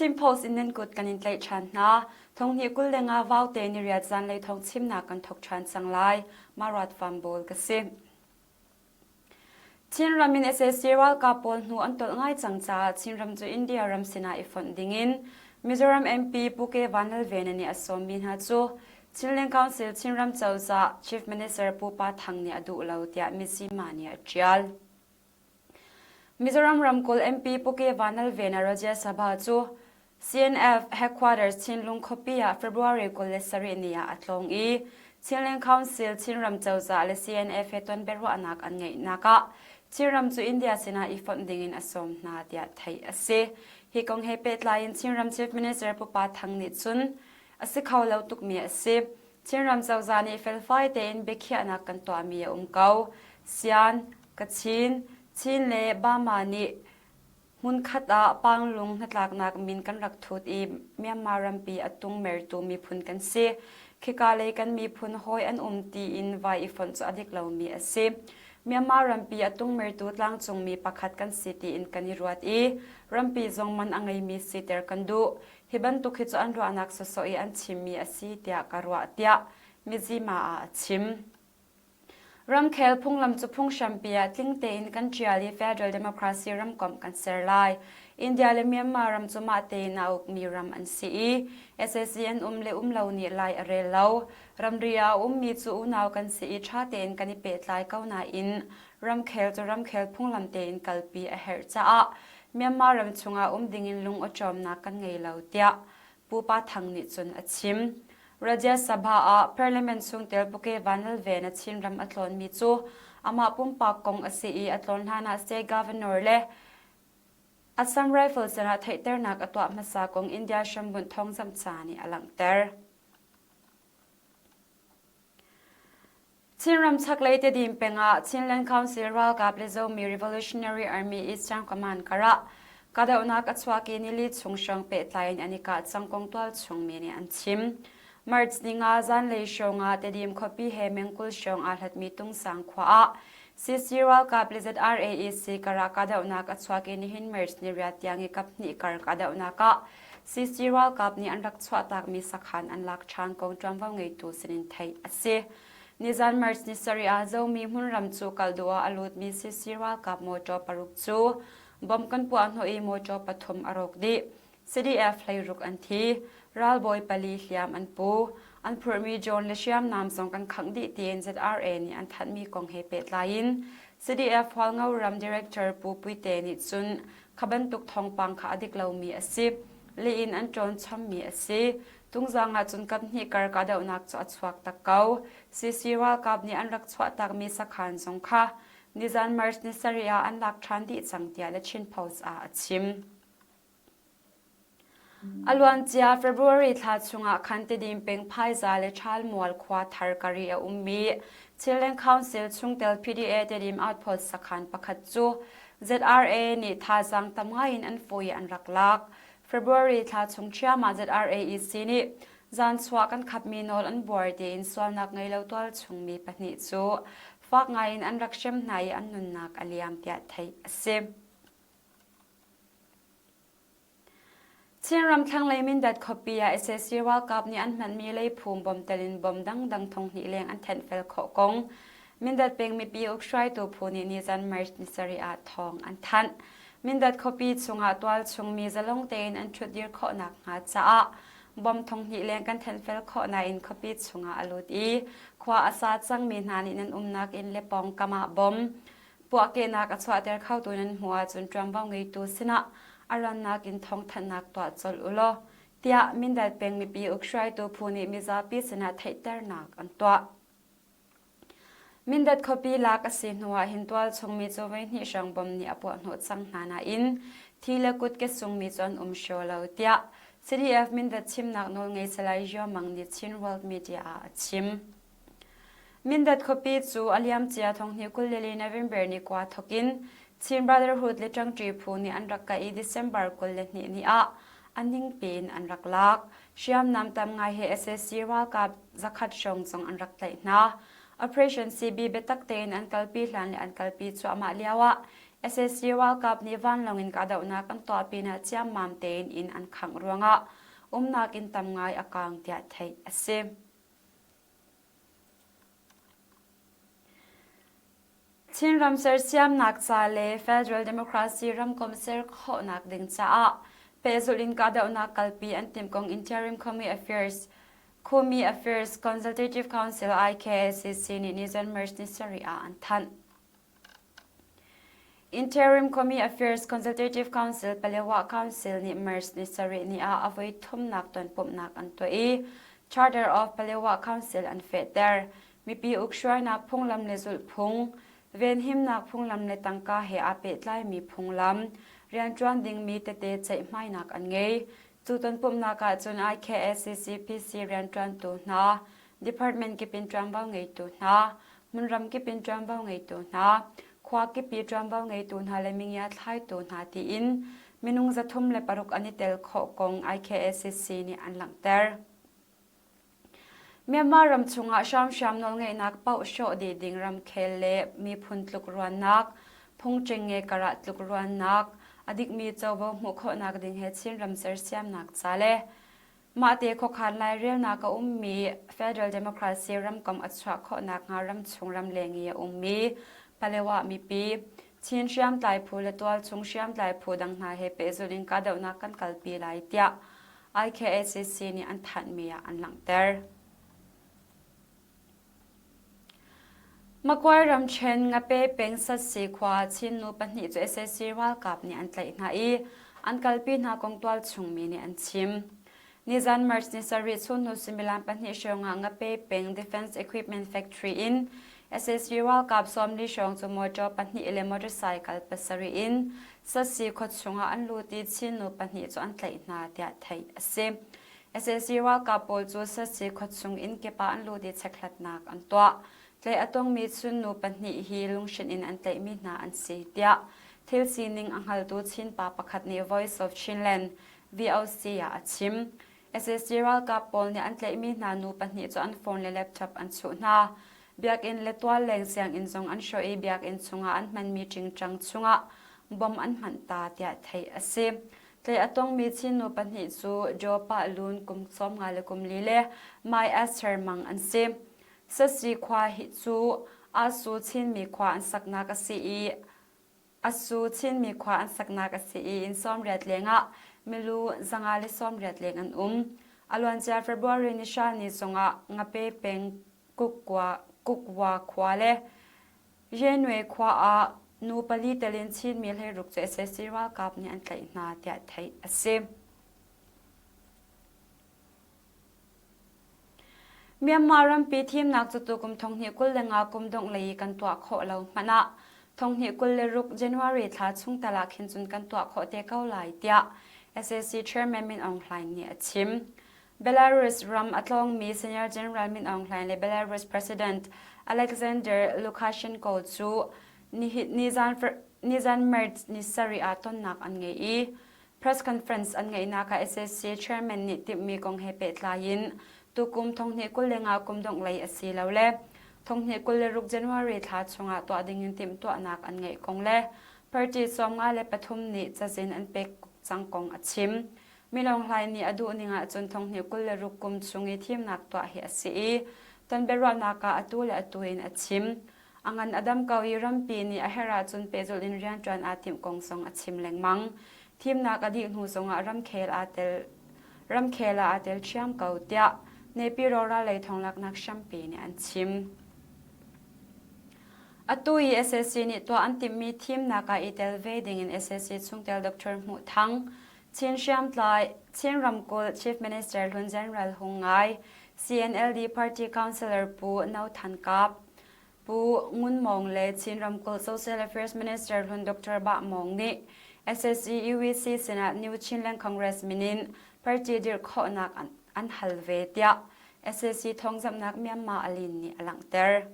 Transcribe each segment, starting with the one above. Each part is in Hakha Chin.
Chin Post in nan kut kan in tlaih ṭhan hna. Thonghnih 25 vaute niriat zanlei thawng chimnak kan thawk ṭhan cang lai. Marat Fambawl ka si. Chinram in sac ralkap pawl hnu an tolh ngai cang caah Chinram cu India ram sinah i fonh dingin Mizoram MP Pu Ke Vanlalvena nih a sawmmi hna cu Chinland Council Chinram cozah Chief Minister Pu Pa Thang nih a duh lo tiah Mizzima nih a ṭial. Mizoram ramkulh MP Pu Ke Vanlalvena Rajya Sabha cu CNF headquarters Chinlung khuapi ah February 27 ni ah a tlawng i Chinland Council Chinram cozah le CNF he ton biaruahnak an ngeihnak ah Chinram cu India sinah i fonh dingin a sawm hna tiah theih a si. Hi kong he pehtlai in Chinram Chief Minister Pu Pa Thang nih cun a si kho lo tukmi a si. Chinram cozah nih felfai tein biakhiahnak kan tuahmi a um ko. Sian, Kachin, Chin le Bama nih Hmunkhat ah Panglung hnatlaknak min kan rak thut i Myanmar rampi a tungmertu miphun kan si. Khika lei kan miphun hawi an um tiin vai i fonh cu a dik lomi a si. Myanmar rampi a tungmertu tlangcungmi pakhat kan si tiin kan i ruat i rampi zong man a ngeimi siter kan duh. Hi bantuk hi cu an ruahnak sawsawh i an chimmi a si tiah ka ruah tiah Mizzima ah a chim. Ramkhel phunglam cu phunghrampi ah tling tein kan ṭial i Federal Democracy ramkomh kan ser lai. India le Myanmar ram cu mah tein aa ukmi ram an si i sac an um le um lo nih lai a rel lo. Ramri ah a ummi cu unau kan si i ṭha tein kan i pehtlai ko nain ramkhel cu ramkhel phunglam tein kalpi a herh caah Myanmar ram chungah um dingin lung awṭawmnak kan ngei lo tiah Pu Pa Thang nih cun a chim. Rajya Sabha ah Parliament chungtel Puke Vanlalven a Chinram a tlawnmi cu amah pumpak kong a si i a tlawn hlanah State Governor le Assam Rifles sinah theihternak a tuah hmasa kong India hrambunh thawngzamhca nih a langhter. Chinram chaklei Tedim peng ah Chinland Council ralkap le Zomi Revolutionary Army Eastern Command karah kahdohnak a chuak i nili chung hrawng pehtlai in an i kah cang kong tualchung mi nih an chim. March ninga zanlei hrawng ah Tedim khuapi he meng 20 hrawng aa hlatmi Tungsang khua ah CC ralkap le ZRAEC karah kahdohnak a chuak i nihin March ni riat tiang i kaphnih kar kahdohnak ah CC ralkap nih an rak chuahtakmi sakhan an lak ṭhan kong ṭuanvo ngeitu sinin theih a si. Nizan March ni sarih ah Zomi hmunram cu kal duh ah a lutmi CC ralkap mawṭaw paruk cu bomb kan puah hnawh i mawṭaw pathum a rawk dih. CDF hleiruk an thi. Ralbawi pali hliam an pu. An phurhmi drone le hriamnam zong kan khangh dih tiin ZRA nih an thanhmi kong he pehtlai in CDF Hualngo ram Director Pu Puite nih cun kha bantuk thawngpang kha a dik lomi a si. Lih in an ṭawn chommi a si. Tungzang ahcun kaphnih kar kahdohnak cu a chuak tak ko. CC ralkap nih an rak chuahtakmi sakhan zong kha nizan March ni sarih ah an lak ṭhan dih cang tiah The Chin Post ah a chim. A luancia February thla chungah khan Tedim peng Phaiza le Ṭhalmual khua thar kari a ummi Chinland Council chungtel PDA Tedim Outpost sakhan pakhat cu ZRA nih thazaang tam ngaiin an fawi i an rak lak. February thla chung ṭhiam ah ZRAEC nih zan chuah kan khapmi nawl an buar tiin sualnak ngei lo tualchungmi pahnih cu fak ngaiin an rak hrem hna i an nunnak a liam tiah theih a si. Chinram thlanglei Mindat khuapi ah sac ralkap nih an hmanmi leiphum bom tel in bom dangdang thonghnih leng an thenhfel khawh kong Mindat peng mipi ukhruaitu phu nih nizan March ni sarih ah thawng an thanh. Mindat khuapi chungah tualchung mi zalong tein an ṭhutdir khawh nakhnga caah bom thonghnih leng kan thenhfel khawh nain khuapi chungah a lut i khua a sa cangmi hna nih nan umnak inn le pawngkam ah bom Puahkehnak a chuahter khotu nan hmuh ahcun ṭuanvo ngeitu sinah a rannak in thawngthanhnak tuah colh u law tiah Mindat peng mipi ukhruaitu phu nih mizapi sinah theihternak an tuah. Mindat khuapi lak a si hnuah hin tualchung mi cu voihnih hrawng bom nih a puahhnawh cang hna nain thi le kutke sungmi cu an um hraw lo tiah CDF Mindat chimnak nawlngei Salai Yaw Mang nih Chin World Media ah a chim. Mindat khuapi cu a liamcia thonghnih 24 November ni kua thawk in Chin Brotherhood le ṭangṭi phu nih an rak kah i December 22 ni ah a ningpi in an rak lak. Hriamnam tam ngai he sac ralkap zakhat hrawng zong an rak tlaih hna. Operation CB biatak tein an kalpi hlan le an kalpi cuahmah lioah Sac ralkap nih vanlawng in kahdohnak an tuah pinah ciammam tein inn an khangh ruangah umnak inn tam ngai a kaang tiah theih a si. Chinram sersiamnak ca le Federal Democracy ramkomh ser khawhnak ding caah pehzulh in kahdohnak kalpi an timh kong Interim Khumi Affairs Khumi Affairs Consultative Council IKCC nih nizan March ni sarih ah an thanh. Interim Khumi Affairs Consultative Council Palewa Council nih March ni sarih ni ah a voi thumnak tonpumhnak an tuah i Charter of Palewa Council an fehter. Mipi ukhruainak phunglam le zulhphung, venhimnak phunglam le tangka he aa pehtlaimi phunglam, rianṭuan dingmi tete ceihmainak an ngei. Cu tonpumhnak ahcun IKSCCPC rianṭuantu hna, department kip in ṭuanvo ngeitu hna, hmunram kip in ṭuanvo ngeitu hna, khua kip i ṭuanvo ngeitu hna le mingia thlaitu hna tiin minung 306 an i tel khawh kong IKSCC nih an langhter. Myanmar ram chungah hramhram nawlngeihnak paoh hrawh dih ding ramkhel le miphun tlukruannak, phungṭengnge karah tlukruannak, a dikmi covo hmuh khawhnak ding he Chinram sersiamnak ca le mahte khuakhan lairelnak a ummi Federal Democracy ramkomh a chuah khawhnak hnga ramchung ramleng i a ummi Palewa mipi, Chin hriamtlai phu le tualchung hriamtlai phu dang hna he pehzulh in kahdohnak kan kalpi lai tiah IKACC nih an thanhmi ah an langhter. Makuai ramṭhen Ngape peng Satsi khua Chin nu pahnih cu sac ralkap nih an tlaih hna i an kalpi hna kong tualchungmi nih an chim. Nizan March ni sarih chunhnu suimilam pahnih hrawng ah Ngape peng Defense Equipment Factory in sac ralkap 40 hrawng cu motor pahnih le motorcycle pasarih in Satsi khuachung ah an lut i Chin nu pahnih cu an tlaih hna tiah theih a si. Sac ralkap pawl cu Satsi khuachung inn kip ah an lut i chekhlatnak an tuah. Tlaih a tongmi Chin nu pahnih hi lunghrinh in an tlaihmi hna an si tiah thil sining a hngaltu Chin pa pakhat nih Voice of Chinland VOC ah a chim. Sac ralkap pawl nih an tlaihmi hna nu pahnih cu an phone le laptop an chuh hna. Biakinn le tualleng sianginn zong an hrawh i biakinn chungah an hmanmi ṭingṭang chungah bom an hmanh ta tiah theih a si. Tlaih a tongmi Chin nu pahnih cu Joe Pah Lun kum 50 le kum li le Mai Esther Mang an si. Sasi khua hi cu Asu Chinmi khua an saknak a si i Asu Chinmi khua an saknak a si i inn 80 lengah milu 180 leng an um. A luancia February ni hra ni zongah Ngape peng Kukwa khua le Yenwe khua ah nu pali tel in Chinmi hleiruk cu sac ralkap nih an tlaih hna tiah theih a si. Myanmar rampi thimnak cu tukum 2025 kum dongh lei i kan tuah khawh lo hmanh ah 2026 January thla chung tal ah khin cun kan tuah khawh te ko lai tiah sac Chairman Min Aung Hlaing nih a chim. Belarus ram a tlawngmi Senior General Min Aung Hlaing le Belarus President Alexander Lukashenko cu nizan March ni sarih ah tonnak an ngei i press conference an ngeihnak ah sac chairman nih timhmi kong he pehtlai in tukum 2025 kum dongh lei a si lo le 2026 January thla chungah tuah dingin timhtuahnak an ngeih kong le party 53 nih cazin an pek cang kong a chim. Min Aung Hlaing nih a duh ning ahcun 2026 kum chung i thimnak tuah hi a si i ton biaruahnak ah atu le atu in a chim. A ngan a dam ko i rampi nih a herh ahcun pehzulh in rianṭuan aa timh kong zong a chim lengmang. Thimnak a dih hnu zongah ramkhel aa tel ramkhel ah aa tel ṭhiam ko tiah Naypyidaw rallei thonglaknak hrampi nih an chim. Atu i sac nih tuah an timhmi thimnak ah i tel ve dingin sac chungtel Dr. Hmuh Thang, Chin hriamtlai Chin ramkulh Chief Minister hlun General Hung Ngai, CNLD Party Councilor Pu No Than Kap, Pu Ngun Mawng le Chin ramkulh Social Affairs Minister hlun Dr. Bah Mawng nih SSC UEC sinah New Chinland Congress min in party dirh khawhnak an hal ve tiah SSC thawngzamhnak Myanmar Alin nih a langhter.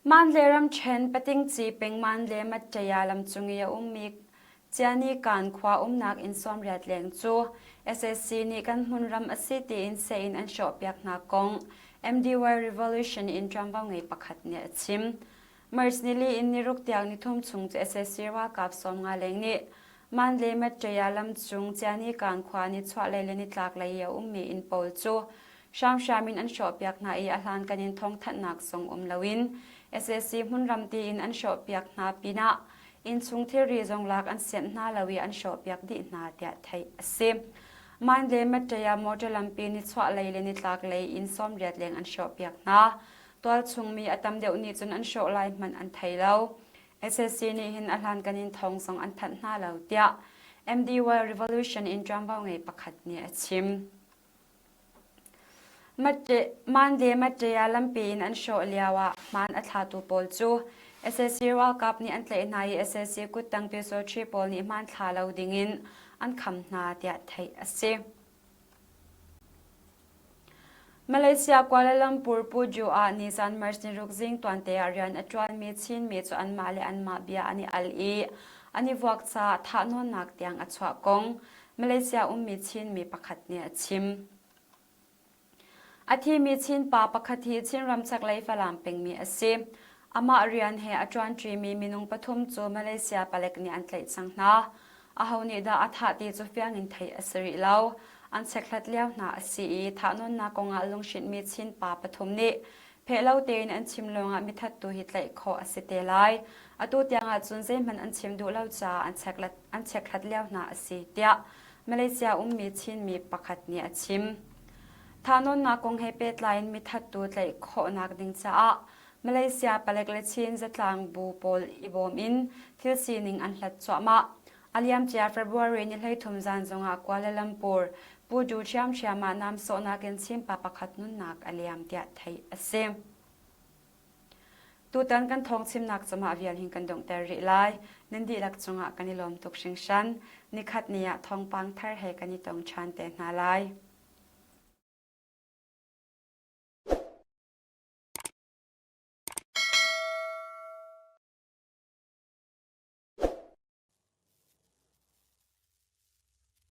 Mandalay ramṭhen Patingci peng Mandalay Mattaya lam cung i a ummi Cianikan khua umnak inn 80 leng cu sac nih kan hmunram a si tiin seh in an hrawhpiak hna kong. MDY Revolution in ṭuanvo ngei pakhat nih a chim. March nili in niruk tiang nithum chung cu sac ralkap 50 leng nih Mandalay Mattaya lam cung Cianikan khua nichuahlei le nitlaklei i a ummi inn pawl cu hramhram in an hrawhpiak hna i a hlankan in thawngthanhnak zong um loin sac hmunram tiin an hrawhpiak hna pinah innchung thilri zong lak an sianh hna lo i an hrawhpiak dih hna tiah theih a si. Mandalay Mattaya motor lampi nichuahlei le nitlaklei inn 80 leng an hrawhpiak hna. Tualchung mi a tam deuh nih cun an hrawh lai hmanh an thei lo. SAC nih hin a hlankan in thawng zong an thanh hna lo tiah MDY Revolution in ṭuanvo ngei pakhat nih a chim. Mande Mattaya lampi in an hrawh lioah hmaan a thlatu pawl cu sac ralkap nih an tlaih hna i sac kuttang pyusawṭhi pawl nih hmaan thla lo dingin an kham hna tiah theih a si. Malaysia Kuala Lumpur Puju ah nizan March niruk zing tuante ah rian a ṭuanmi Chinmi cu anmah le anmah bia an i al i an i vuak caah thahnawnnak tiang a chuah kong Malaysia ummi Chinmi pakhat nih a chim. A thimi Chin pa pakhat hi Chinram chaklei Falam pengmi a si. Amah rian he a ṭuanṭimi minung pathum cu Malaysia palek nih an tlaih cang hna. Aho nih dah a thah ti cu fiang in theih a si rih lo. An chekhlat lio hna a si i thahnawnnak kongah lunghrinhmi Chin pa pathum nih pheh lo tein an chim lawngah mithattu hi tlaih khawh a si te lai. Atu tiang ahcun zeihmanh an chim duh lo caah an chekhlat, an chekhlat lio hna a si, tiah Malaysia ummi Chinmi pakhat nih a chim. Thahnawnnak kong he pehtlai in mithattu tlaih khawhnak ding caah Malaysia palek le Chin zatlang bu pawl i bawm in thil sining an hlat cuahmah. A liamcia February ni 13 zan zongah Kuala Lumpur Pudu ṭhiamṭhiam ah nam sawhnak in Chin pa pakhat nunnak a liam tiah theih a si. Tutan kan thawng chimnak cumah vial hin kan donghter rih lai. Nan dihlak cungah kan i lawm tuk hringhran. Nikhat ni ah thawngpang thar he kan i tong ṭhan te hna lai.